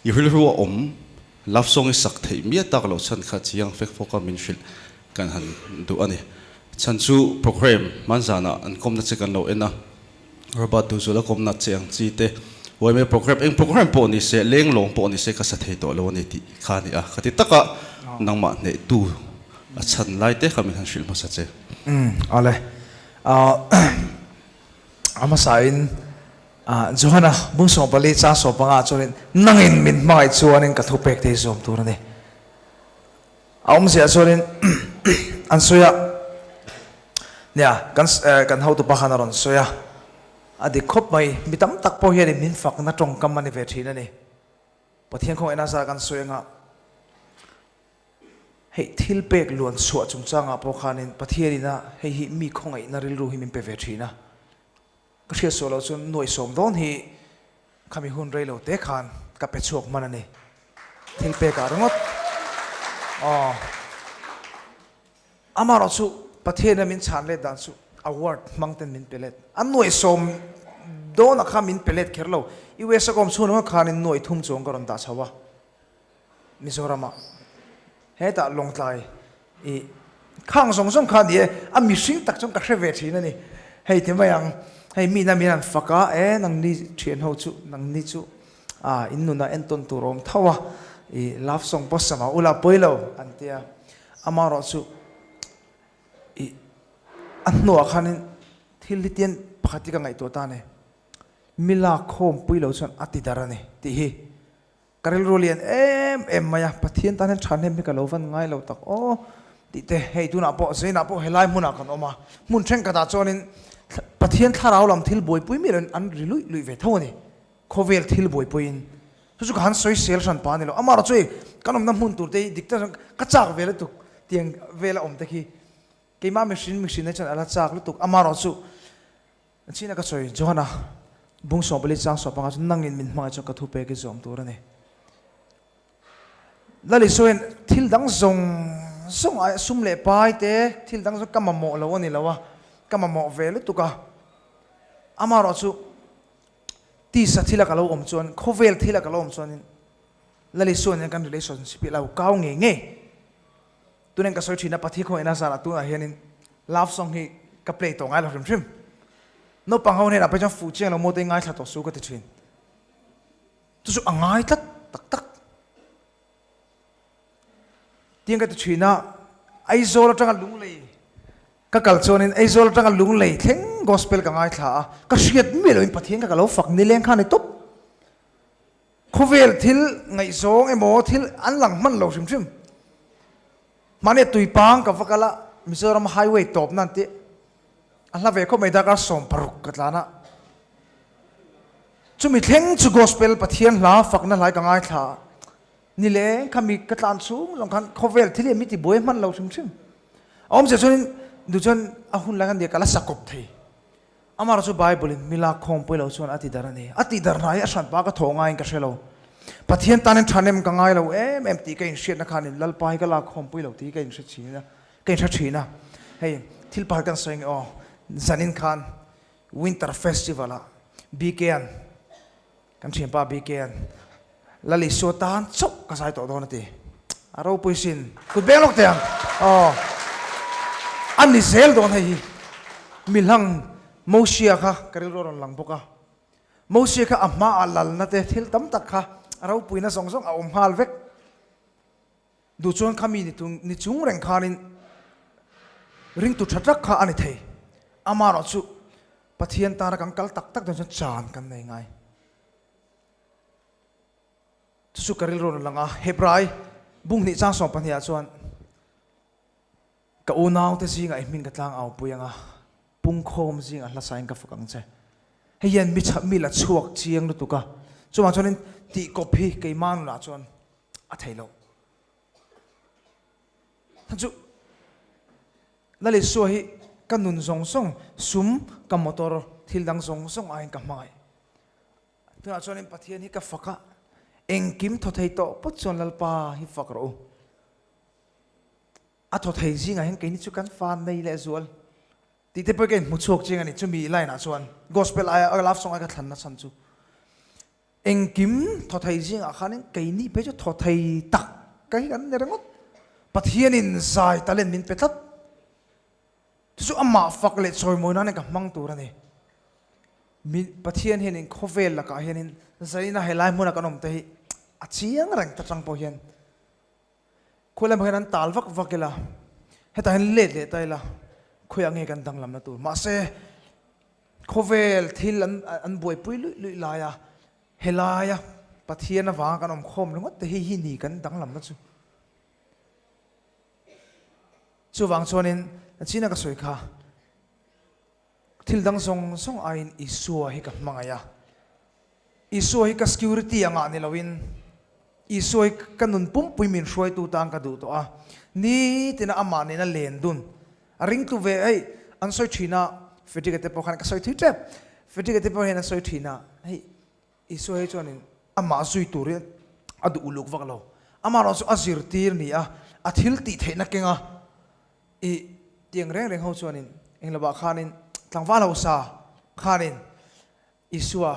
I rilru a awm love song i sak theih miah tak loh chhan kha chiang fek fawk a min hrilh kan han duh a ni. Chhan chu program hmanzanah an kawmna che kan lo en a, Robert Duhzula kawmna che ang chi te yma program eng program pawh ni se lenglawng pawh ni se ka sa thei tawh lo a ni tih kha a ni a. Khati taka nangmah hnehtu a chhan lai te kha min han hrilh hmasa che. Umm awle. A hmasain Johana bung 14 chang 15 chuanin nangin min hmangaih chuanin ka thupek te hi zawm tur a ni. A awmzia chuanin an sawi a, nia kan kan hotupa khan a rawn sawi a, a dik khawp mai, mi tam tak pawh hianin min fakna tawngkam a ni ve thin a ni. Pathian khawngaihna zar kan sawi anga Hei thil pek luan chhuah chungchangah pawh khanin Pathianin a hei hi mi khawngaihna rilru hi min pe ve thin a. Ka hriat suah loh chuan nuaih sawm dawn hi khami hun rei lo te khan ka pe chhuak hman a ni. Thil pekah ringawt. Aw. Amaherawhchu Pathianin a min chhan let dan chu award hmang ten min pe let. A nuaih sawm dawnah khan min pe let kher lo. US a ka awm chhung ringawt khanin nuaih thum chuang ka rawn dah chho a. Mizoramah hetah Lawngtlai i khang zawng zawng kha a ni e, a mihring tak chuan ka hre ve thin a ni. Hei ti mai ang, hei mi ina min han fak a, e nangni thian ho chu, nangni chu ah in nunah entawn tur a awm tho a, i love song pawh sama ula pawi lo an ti a, amaherawhchu i a hnuah khanin thil hi tian pakhat hi ka ngaihtuah ta a ni, mi lak khawm pui lo chuan a ti dar a ni tih hi. Ka rilru lian em em mai a, Pathian tan hian thahnem hi ka lo van ngai lo tak aw tih te, hei tunah pawh Zainah pawh helai hmunah kan awm a, hmun thenkhatah chuanin Pathian thlarau lam thil buaipui miah loin an ri luih luih ve tho a ni, khawvel thil buaipuiin. Chu chu ka han sawi sel hran pa a ni lo, amaherawh chu hei kan awmna hmun tur te hi dik tak chuan ka chak ve lutuk tiang vela awm te khi keimah mihring mihrinna chuan a la chak lutuk, amaherawh chu China ka sawi Johana bung 14 chang 15 chu nangin min hmangaih chuan ka thu pek i zawm tur a ni. Lal Isuain thil dang zawng zawng ai sum leh pai te thil dang zawng ka mamawh lo a ni lo a, ka mamawh ve lutuk a. Amaherawhchu tisa thila ka lo awm chuan khawvel thila ka lo awm chuanin Lal Isua nen kan relationship hi a lo kau ngei ngei. Tunen ka sawi thin a, Pathian khawngaihna zarah tunah hianin love song hi ka play tawh ngai lo hrim hrim. Naupang ho hnenah pawh chuan fuh chiang lo maw te ngaithla tawh su ka ti thin. Chu chu a ngai tlat tak tak. Tiang ka ti thin a, Aizawl atanga Lunglei ka kal chuanin Aizawl atanga Lunglei thleng gospel ka ngaithla a, ka hriat miah loin Pathian kha ka lo fak nileng kha a ni tawp. Khawvel thil ngaihzawng emaw thil an lang hman lo hrim hrim. Mahni tuipang ka va kal a, Mizoram highway tawp nan tih a hla ve khawp mai darkar 16 ka tlan a. Chumi thleng chu gospel Pathian hla fakna hlai ka ngaithla a, ni leng kha mi ka tlan chhung zawng khan khawvel thil hi mi tibuai hman lo hrim hrim. A awmzia chuanin duh chuan a hun lai khan nia ka la sakawp thei. Amah chu Bible in mi lak khawm pui lo chuan a ti dar a ni. A tih dar hna hi a hran pa ka thawh ngaiin ka hre lo. Pathian tanin thanem ka ngai lo em em tih ka inhriatna khanin Lalpa hi ka lak khawm pui lo tih hi ka inhre thin a, ka inhre thin a. Hei thil pakhat kan sawi nge aw, zanin khan Winter Festival ah BK-a'n kan thianpa BK-a'n Lal Isua tan chauh ka zai tawh dawn a ti. A ropui sin. Kut beng lawk teh ang. Aw. A ni zel dawn hei hi. Mi hlang Mosia kha ka rilru a rawn lang bawk a. Mosia kha a hmaah lalna te thil tam tak kha a ropuina zawng zawng a awm nghal vek. Duh chuan kha mi ni chung reng khanin ringtu tha tak kha a ni thei. Amaherawhchu Pathian tana kan kal tak tak dawn chuan chan kan nei ngai. Chu chu ka rilru rawn lang a, Hebrai bung hnih chang 12 ah chuan ka unaute zingah i hming ka tlang au pui ang a, pungkhawm zingah hlasain ka fak ang che. Hei hian mi chhap mi la chhuak chiang lutuk a, chuvang chuanin tih kawp hi keimah nunah chuan a thei lo. Chu Lal Isua hi ka nun zawng zawng, sum, ka motor, thil dang zawng zawng aiin ka hmangaih. Tunah chuanin Pathian hi ka fak a, engkim thaw thei tawh pawt chuan Lalpa hi fak rawh u. A thaw thei zingah hian keini chu kan fa nei leh zual tih te pawh hi ka inhmu chhuak chiang a ni. Chumi line ah chuan gospel aia love song aia ka thlanna chhan chu. Engkim thaw thei zingah khanin keini phei chu thaw thei tak ka hi kan ni ringawt. Pathianin zai talent min pe tlat. Chu chu amah fak leh chawimawi nan ka hmang tur a ni. Min Pathian hianin khawvel lakah hianin zaina helai hmuna kan awm te hi a chiang reng ta chang pawh hian khawi lamah hian an tal vak vak ila, hetah hian let leh ta ila khawiah nge kan danglamna tur. Mahse khawvel thil an an buaipui luih luih laia helaia Pathian avanga kan awm khawm ringawt te hi hi ni kan danglamna chu. Chuvang chuanin china ka sawi kha thil dang zawng zawng aiin Isua hi ka hmangaih a. Isua hi ka security angah ni loin Isua hi ka nun pumpui min hruaitu tan ka duh tawh a. Nitina amah nena len dun a ringtu ve hei an sawi thin a, Frederick-a te pawh khan ka sawi thui tep. Frederick-a te pawh hian an sawi thin a, hei Isua hi chuanin amah zui turin a duh uluk vak lo. Amaherawh chu a zirtir ni a, a thil tih theihna keng a, i tiang reng reng ho chuanin englo ah khanin tlangval hausa khanin Isua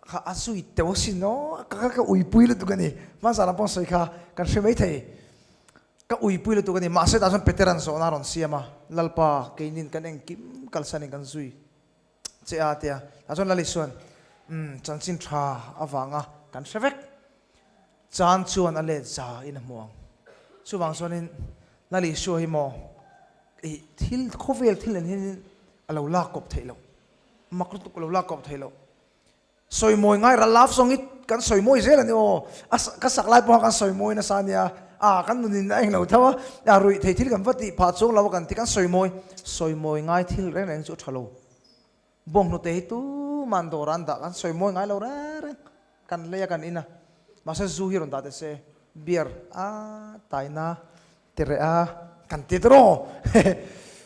kha a zui teuh asin aw, ka ka uipui lutuk a ni. Hmanzah lam pawh sawi kha kan hre mai thei. Ka uipui lutuk a ni. Mahse tah chuan Peteran zawhna a rawn siam a, Lalpa, keinin kan engkim kalsanin kan zui. Che a tia, tah chuan Lali chuan, Umm, chanchin tha avanga kan hre vek. Chan chuan a let za in a hmu ang. Chuvang chuanin Lali Isua hi maw ih thil khawvel thil nen hianin a lo lak kawp theih loh, mak lutuk a lo lak kawp theih loh. Sawi mawi ngai ral love song hi kan sawi mawi zel a ni aw. A ka sak lai pawha kan sawi mawi nasa a nia. A kan nunin a englo tho a, a ruih thei thil kan va tih phah chuang lo a kan ti kan sawi mawi. Sawi mawi ngai thil reng reng chu a tha lo. Bawnghnute hi tuman dawr an dah kan sawi mawi ngai lo reng reng. Kan lei a kan in a. Mahse zu hi rawn dah teh se beer a taina ti reh a kan ti tawh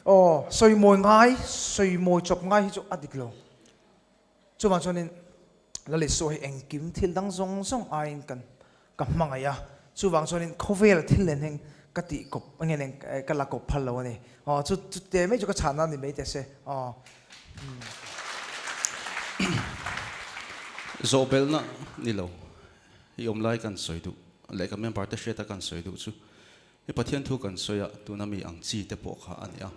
aw. Sawi mawi ngai sawi mawi chawp ngai hi chu a dik lo. Chuvang chuanin Lal Isua hi engkim thil dang zawng zawng aiin kan ka hmangaih a, chuvang chuanin khawvel thil nen hian ka tih kawp nge nen ka la kawp phal lo a ni. Aw chu chu te mai chu ka chhanna a ni mai teh se. Aw. Zawhbelhna ni lo i awm lai kan sawi duh leh ka member te hriata kan sawi duh chu i Pathian thu kan sawi a, tuna mi ang chi te pawh kha a ni a.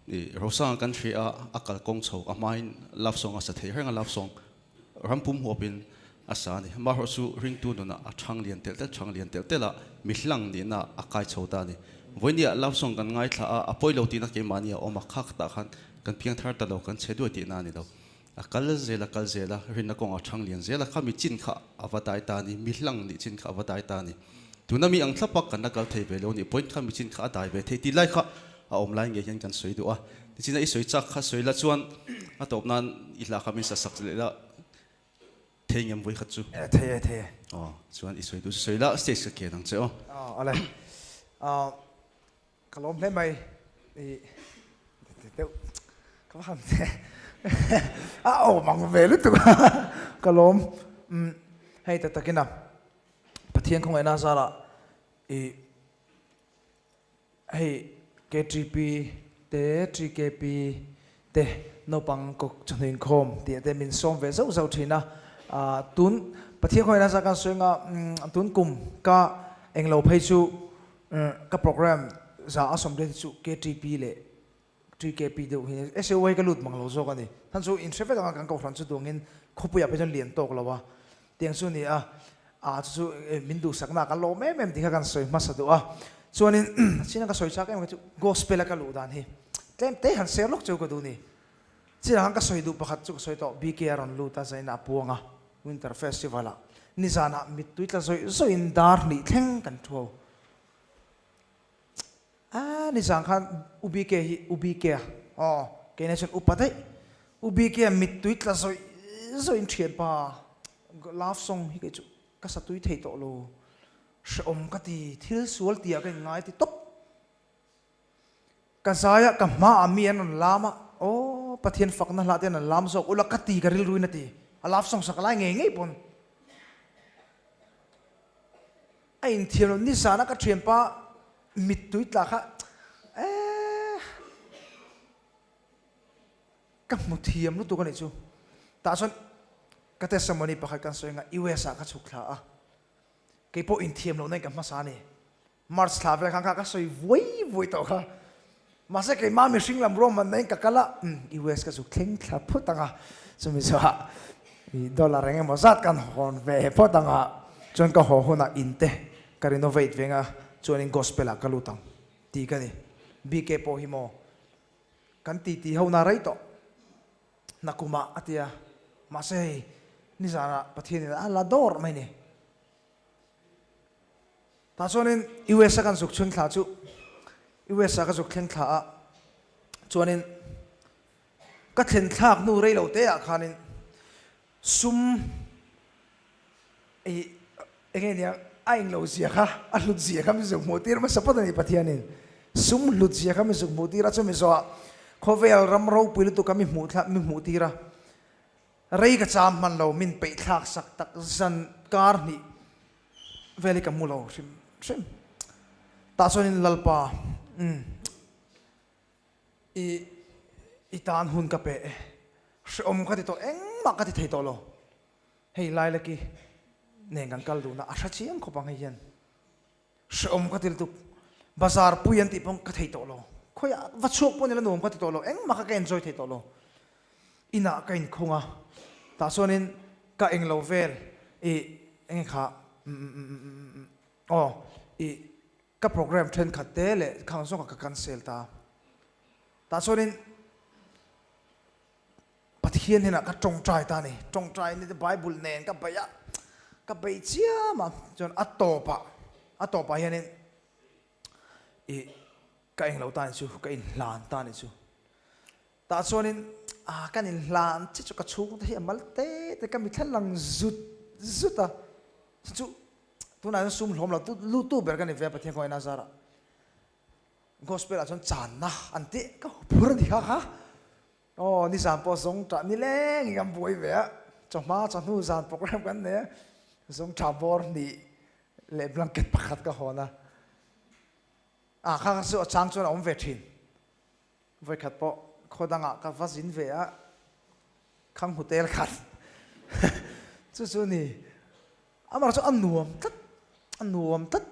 I Rosanga kan hria a, a kalkawng chho a hmain love song a sa thei reng a, love song ram pum huapin a sa a ni. Amaherawh chu ringtu nunah a chhang lian telh telh chhang lian telh telh a, mi hlang nihna a kai chho ta a ni. Vawinia love song kan ngaithla a, a pawi lo tihna keimahni a awm a, kha khatah khan kan piang thar ta lo, kan chhe duai tihna a ni lo. A kal zel a kal zel a, rinna kawng a chhang lian zel a, kha mi chin kha a va dai ta a ni, mi hlang nih chin kha a va dai ta a ni. Tuna mi ang thlap a kan la kal thei ve lo nih pawhin kha mi chin kha a dai ve thei tih lai kha a awm lai ngei hian kan sawi duh a. Tichina i sawi chak kha sawi la chuan a tawp nan i hla kha min sa sak leh la thei ngem vawi khat chu. E thei e thei e. Aw chuan i sawi duh chu sawi la stage ka kian ang che aw. Aw awle. Aw Ka lawm hle mai i deuh ka va han a awm ang ve lutuk a ka lawm hei tak takin a Pathian khawngaihna zarah i hei KTP te TKP te naupang kawk chawhnu inkhawm tih te min sawm ve zauh zauh thin a tun Pathian khawngaihna zar kan sawi anga tun kum ka englo phei chu Ka program za a sawm te chu KTP leh TKP deuh hi SAU hi ka lut mang lo zawk a ni. Than chu in hre vek anga kan kohhran chu duangin khawpuiah phei chuan lian tawk lo a tiang chu ni a, a chu chu min duhsakna kan lawm em em tih kha kan sawi hmasa duh a. Chuanin china ka sawi chak em kha chu gospel a ka luh dan hi tlem te han share lawk cheu ka duh ni. China khan ka sawi duh pakhat chu ka sawi tawh BK a rawn lut a zaina a puang a Winter Festival ah nizanah mittui tla zawih zawih in dar hnih thleng kan thu. A nizan khan U BK hi U BK a aw keina chuan upa daih U BK a mittui tla zawih zawih in thianpa love song hi kei chu ka sa tui thei tawh lo hrehawm ka ti thil sual tih ah ka in ngai ti tawp. Ka zai a, ka hmaah mi an rawn lam a, aw Pathian fakna hlah te an rawn lam zawk ula ka ti ka rilruin a ti, a love song sak lai ngei ngei pawn a inthiam lo, nizana ka thianpa mittui tla kha eh ka hmu thiam lutuk a nih chu, tah chuan. Ka testimony pakhat kan sawi anga US ah ka chhuk thla a, kei pawh inthiam lohna in ka hmasa a ni. March thla vel khan kha ka sawi vuai vuai tawh kha. Mahse keimah mihring lam ruahmanna in ka kal a, umm US ka zuk thleng thla phut ang a, chumi zawhah i dollar eng emaw zat kan hawn ve phawt ang a, chuan ka haw hunah in te ka renovate veng a, chuanin gospel ah ka lut ang tih ka ni. BK pawh hi maw kan titi ho na rei tawh. Nakumah a ti a, mahse hei nizanah Pathianin a la dawr mai ni. Tah chuanin US a kan zuk chhung thla chu US ah ka zuk thleng thla a, chuanin ka thlen thlak hnu rei lo te ah khanin sum i enge nia a englo zia kha a hlut zia kha min zuk hmuh tir hmasa phawt a ni Pathianin sum hlut zia kha min zuk hmuh tir a, chumi zawhah khawvel ram ropui lutuk kha mi hmuh thla mi hmuh tir a. Rei ka cham hman lo, min peih thlak sak tak zan kar hnih vel hi ka mu lo hrim hrim. Tah chuanin Lalpa, umm, i i tan hun ka pe e, hrehawm ka ti tawh, engmah ka ti thei tawh lo. Hei Lailaki nen kan kal duhna a hre chiang khawp ang hei hian. Hrehawm ka ti lutuk, bazar pui an tih pawh ka thei tawh lo, khawiah va chhuak pawh nila nuam ka ti tawh lo, engmah kha ka enjoy thei tawh lo. Inah ka inkhung a, tah chuanin ka englo vel i enge kha umm aw i ka program thenkhat te leh khang zawng kha ka cancel ta. Tah chuanin Pathian hnenah ka tawngtai ta a ni, tawngtai ni te Bible nen ka beih a, ka beih chiam a, chuan a tawpah, a tawpah hianin ih ka englo ta ni chu, ka inhlan ta ni chu. Tah chuanin ah kan inhlan chiah chu ka chhungte hi a mal te te ka mitthla lang zut zut a, chu tunah hian sum hlawm lo tu lutu ber ka ni ve a Pathian kawngin a zarah. Gospel ah chuan channa an tih ka phur a ni kha kha. Aw nizan pawh zawng tah nileng in kan buai ve a, chawhma chawhnu zan program kan nei a, zawng tha bawr hnih leh blanket pakhat ka hawn a, ah kha kha chu a chang chuan a awm ve thin. Vawikhat pawh khaw dangah ka va zin ve a, khang hotel khat chu chu ni, amah chu a nuam tlat, a nuam tlat.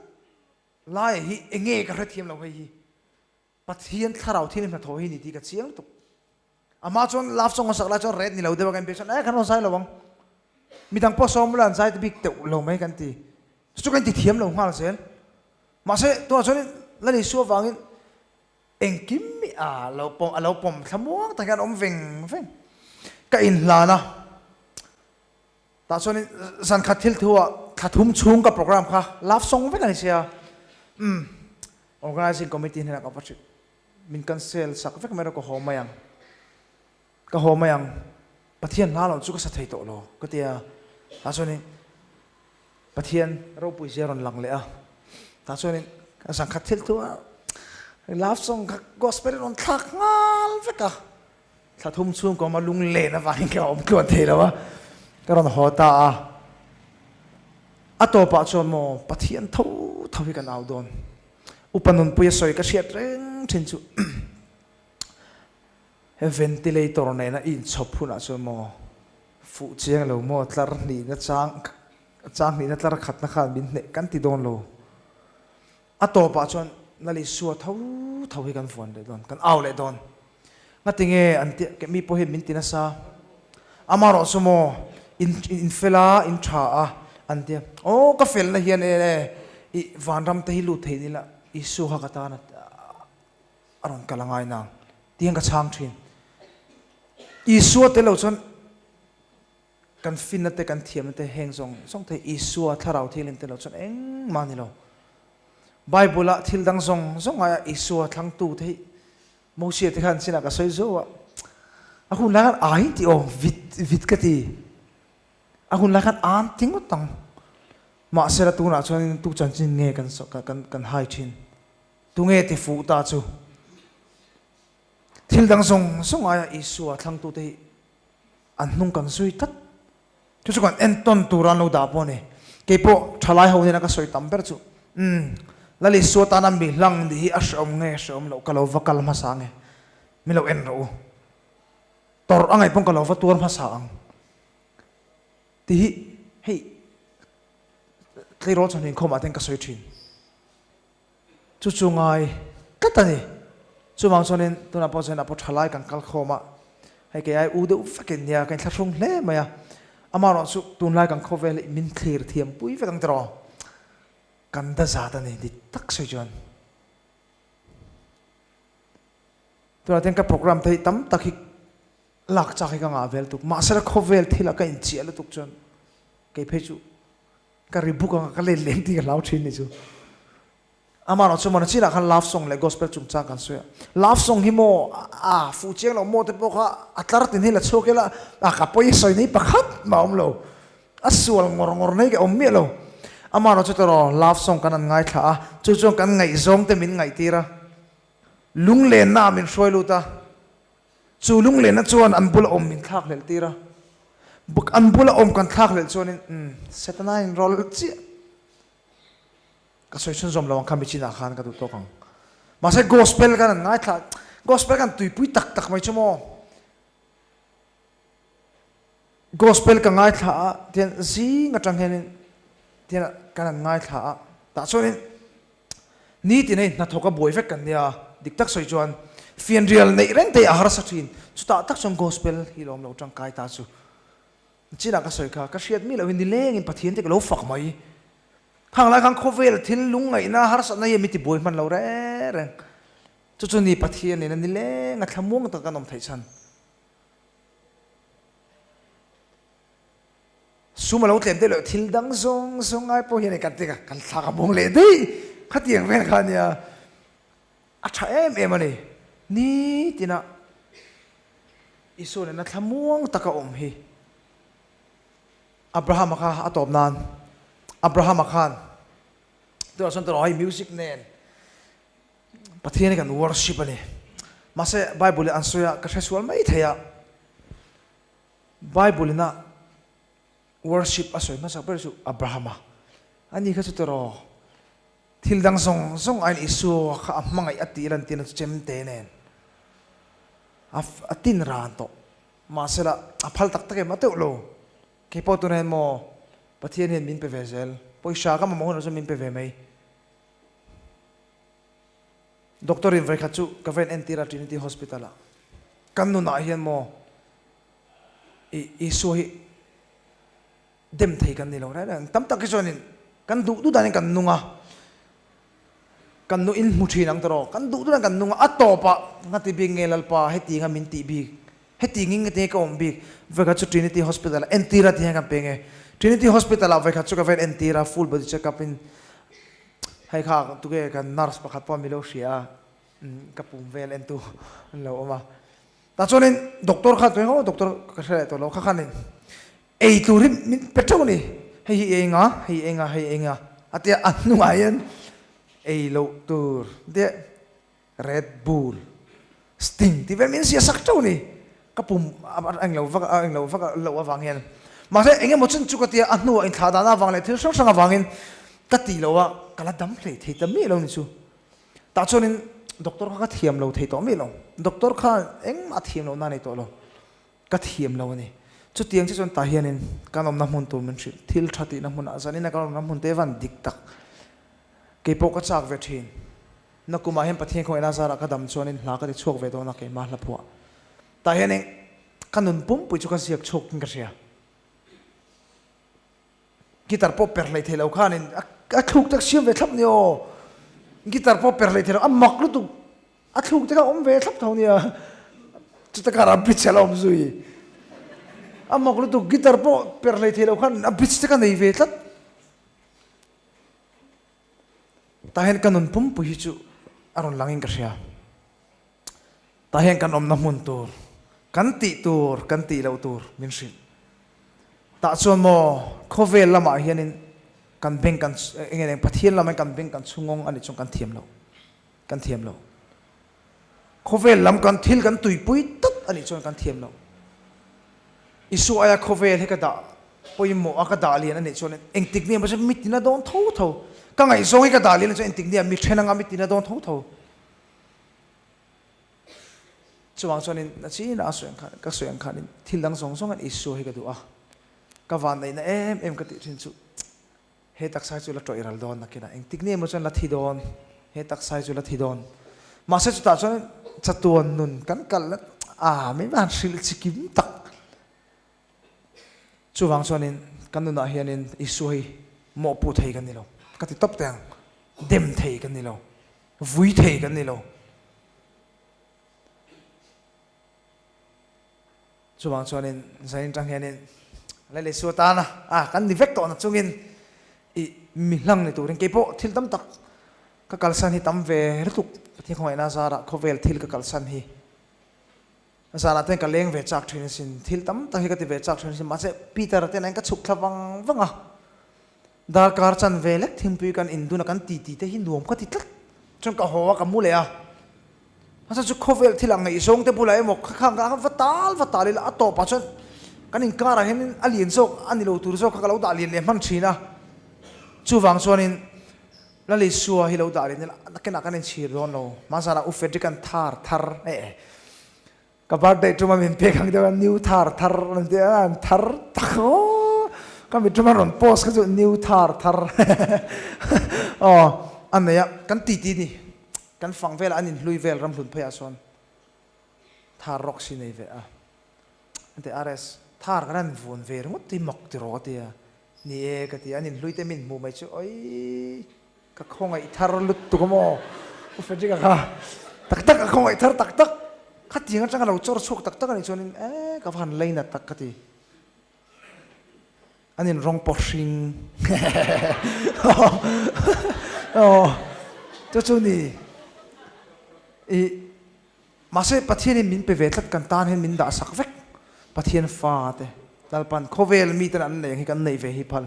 Laia hi enge ka hrethiam lo hei hi Pathian thlarau thil hnathawh hi ni tih ka chiang lutuk. Amah chuan love song a sak lai chuan red ni lo deuh a kan biak chuan eh kan rawn zai lo ang. Midang pawh sawm ula an zai ta bik teuh lo mai kan ti. Chu chu kan ti thiam lo nghal zel. Mahse tunah chuan Lal Isua vangin engkim hi a lo pawm a lo pawm thlamuang tak hian a awm veng veng. Ka inhlan a. Tah chuanin zan khat thil thu ah thla thum chhung ka program kha love song vek a ni sia. Umm organizing committee hnenah ka va hrilh. Min cancel sak vek mai rawh ka haw mai ang. Ka haw mai ang. Pathian hla loh chu ka sa thei tawh lo ka ti a. Tah chuanin Pathian ropui zia rawn lang leh a. Tah chuanin zan khat thil thu ah love song kha gospel in rawn thlak nghal vek a. Thla thum chhung ka awm a, lunglen avangin ka awm tluan thei lo a, ka rawn haw ta a. A tawpah chuan maw Pathian tho tho hi kan au dawn. Upa Nunpuia sawi ka hriat reng thin chu he ventilator nena i inchhawp hunah chuan maw fuh chiang lo maw tlar hnihna chang chang hnihna tlar khatna khan min hneh kan ti dawn lo. A tawpah chuan Lalisua tho tho hi kan vuan leh dawn, kan au leh dawn. Ngatinge an ti, mi pawh hian min ti nasa. Amaherawh chu maw, in in fel a, in tha a, an ti a. Aw, ka felna hian e e, i vanram te hi lut thei nila, Isua kha ka tan a a rawn kal a ngai nang, tihian ka chhang thin. Isua tel lo chuan Kan finna te, kan thiamna te heng zawng zawng te Isua thlarau thil in tel lo chuan engmah a ni lo. Bible ah thil dang zawng zawng aia Isua thlangtu te hi Mosia te khan sinah ka sawi zo a, a hun lai khan ai tih aw vit vit ka ti. A hun lai khan an ti ngawt ang. Mahsela tunah chuan tu chanchin nge kan kan kan hai thin. Tunge ti fuh ta chu. Thil dang zawng zawng aia Isua thlangtu te hi An hnung kan zui tlat. Chu chu kan entawn tur an lo dah pawh a ni. Kei pawh thalai ho nena ka sawi tam ber chu, Umm, Lal Isua tana mi hlang nih hi a hrehawm nge hrehawm loh ka lo va kal hmasa nge? Mi lo en rawh u. Tawrh a ngaih paw'n ka lo va tuar hmasa ang. Ti hi hei tleirawl chawhnu inkhawmah ten ka sawi thin. Chu chu ngai tlat a ni. Chuvang chuanin tunah pawh chuan a paw tha lai kan kal khawm a, hei kei ai u deuh vekin nia ka inthlahrung hle mai a. Amaherawh chu tunlai kan khawvel hi min thlir thiam pui vek ang tiraw? Kan da zat a ni dik tak sawi chuan. Tunah hian ka program te hi tam tak hi lak chak hi ka ngah vel tuk. Mahsela khawvel thil ah ka inchiah lutuk chuan kei phei chu ka ri buk anga ka let lem tih ka hlau thin ni chu. Amaherawh chu mawna chinah khan love song leh gospel chungchang kan sawi a. Love song hi maw a fuh chiang lo maw te pawh kha a tlar tin hi la chhuak ila a ka pawi sawi nei pakhat mah a awm lo. A sual ngawr ngawr nei ka awm miah lo. Amaherawh chu tawraw love song kan an ngaithla a, chu chuan kan ngaihzawng te min ngaihtir a, lunglenna ah min hruai lut a, chu lunglenna chuan an bula awm min thlak hlelh tir a, an bula awm kan thlak hlelh chuanin umm Setana in rawlh chiah. Ka sawi chhunzawm lo ang kha michinah khan ka duh tawk ang. Mahse gospel kan an ngaithla, gospel kan tuipui tak tak mai chu maw. Gospel ka ngaithla a tian zing atang hianin tian kan an ngaithla a tah chuanin nitin hei hnathawk a buai vek kan nia dik tak sawi chuan fianrial neih reng te hi a harsa thin chutah tak chuan gospel hi lawm lo tangkai ta chu chinah ka sawi kha ka hriat mi lohin nilengin Pathian te ka lo fak mai khang lai khan khawvel thil lungngaihna harsatna hi mi ti buai hman lo reng reng chu chu ni Pathian nena nileng a thlamuang tak kan awm theih chhan. Sum a lo tlem deuh loh thil dang zawng zawng ngai pawh hian kan ti kan thlak a bawng leh daih khatiang vel kha ania a tha em em a ni nitina Isua nena thlamuang taka awm hi Abrahama kha a tawp nan Abrahama khan tunah chuan tawh hei music nen Pathian hi kan worship a ni. Mahse Bible in an sawi a, ka hre sual mai thei a. Bible in a worship a sawi hmasa ber chu Abraham a. Ani kha chu tiraw thil dang zawng zawng aiin Isua kha a hmangaih a tih lan tirna chu chemte nen a tin ran tawh. Mahse la a phal tak tak em a teuh lo. Keipawh tunah hian maw Pathian hian min pe ve zel. Pawisa ka mamawh hunah chuan min pe ve mai. Doctor in vawikhat chu ka va in entir a Trinity Hospital ah. Kan nunah hian maw i Isua hi dem thei kan ni lo reng reng. Tam tak hi chuanin kan duh duh danin kan nung a, kan nu in hmu thin ang tawh kan duh duh danin kan nung a, a tawpah ngati bik nge Lalpa heti anga min tih bik, heti ngin ngati nge ka awm bik. Vawikhat chu Trinity Hospital ah entir a ti hian kan peng e. Trinity Hospital ah vawikhat chu ka va in entir a, full body check up in Hei kha tuke kan nurse pakhat pawh milo hria a, ka pum vel en tu an lo awm a. Tah chuanin doctor kha tuai ho doctor ka hre leh tawh lo kha khanin ei tur hi min pe teuh a ni. Hei hi ei nga, hei ei nga, hei ei nga a tia a hnungah hian ei loh tur te Red Bull Sting tih vel min ziah sak teuh a ni. Ka pum a englo vak a englo vak loh avang hian mahse eng emaw chin chu ka tia a hnuah inthlah dan avang leh thil hrang hrang avangin ka ti lo a, ka la dam hlei thei ta miah lo ni chu. Tah chuanin doctor kha ka thiam lo thei tawh miah lo. Doctor kha engmah a thiam lohna a nei tawh lo. Ka thiam lo a ni. Chutiang che chuan tah hianin kan awmna hmun tur min hrilh. Thil tha tihna hmunah zanina kan awmna hmun te van dik tak keipawh ka chak ve thin. Nakumah hian Pathian khawngaihna zarah ka dam chuanin hla ka ti chhuak ve dawn a keimah hla phuah. Tah hianin ka nun pumpui chu ka ziak chhuak in ka hria. Guitar pawh per hlei thei lo khanin a thluk te ka siam ve thlap nia aw. Guitar pawh per hlei thei lo a mak lutuk a thluk te kha awm ve thlap tho nia. Chuta karah bridge a la awm zui. A mak lutuk guitar pawh per hlei thei lo khan a bridge te ka nei ve tlat. Tah hian ka nun pumpui hi chu a rawn langin ka hria. Tah hian kan awmna hmun tur, kan tih tur, kan tih loh tur min hrilh. Tah chuan maw khawvel lamah hianin kan beng kan eng nge Pathian lamah hian kan beng kan chhungawng a nih chuan kan thiam lo, kan thiam lo. Khawvel lam kan thil kan tuipui tlat a nih chuan kan thiam lo. Isua aia khawvel hi ka dah pawimawh a ka dah lian a nih chuan engtik ni emaw chuan mi tina dawn tho tho. Ka ngaihzawng hi ka dah lian a nih chuan engtik ni ah mi then anga mi tina dawn tho tho. Chuvang chuanin a chin a sawi ang khan ka sawi ang khanin thil dang zawng zawng hian Isua hi ka duh a. Ka vanneihna em em ka tih thin chu he taksa hi chu la tawih ral dawn nakinah engtik nge maw chuan la thi dawn, he taksa hi chu la thi dawn. Mahse chutah chuan chatuan nun kan kal na a min van hrilh chi kim tak. Chuvang chuanin kan nunah hianin Isua hi mawhpuh thei kan ni lo, ka ti tawp teh ang, dem thei kan ni lo, vui thei kan ni lo. Chuvang chuanin zain tang hianin Lal Isua tana a kan ni vek tawhna chungin i mi hlang ni turin keipawh thil tam tak ka kalsan hi tam ve lutuk Pathian khawngaihna zarah khawvel thil ka kalsan hi zanah ten ka leng ve chak thin asin thil tam tak hi ka ti ve chak thin asin mahse Peter a ten a in ka chhuk thla vang vang a darkar chan ve lek thingpui kan indun a kan ti ti te hi nuam ka ti tlat chuan ka haw a ka mu leh a. Hmasa chu khawvel thil ang ngaihzawng te bulah emaw kha khang kha va tal va tal ila a tawpah chuan kan inkarah hianin a lian zawk a ni lo tur zawk kha ka lo dah lian leh hman thin a. Chuvang chuanin Lal Isua hi lo dah lian ila nakinah kan inchhir dawn lo. Hmanzanah U Frederick an thar thar eh ka birthday tuma min pek ang deuh a new thar thar an ti a an thar tak aw ka mi tuma rawn post kha chu new thar thar aw a nei a kan titi ni. Kan fang velah an inhlui vel ramhlun pheiah sawn thar rawk si nei ve a. An ti RS, thar kan han vun ve ringawt hi mak ti rawh a ti a. Ni e ka ti a, an inhlui te min hmuh mai chu awii ka khawngaih thar lutuk a maw? U Frederick-a kha tak tak a khawngaih thar tak tak. Khatiang atanga lo chawr chhuak tak tak a nih chuanin e ka va han lei nat tak ka ti. An in rawng pawh hring aw chu chu ni i mahse Pathian in min pe ve tlat kan tan hian min dah sak vek Pathian fa te Lalpan khawvel mi ten an nei ang hi kan neih ve hi phal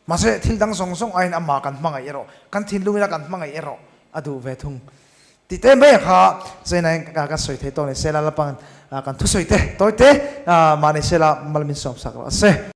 mahse thil dang zawng zawng aiin amah kan hmangaih erawh kan thinlung ina kan hmangaih erawh a duh ve thung tih te mai kha zaina in kan sawi thei tawk ni se Lalpan kan thusawi te tawi te mahni sela mal min sawm sak rawh se.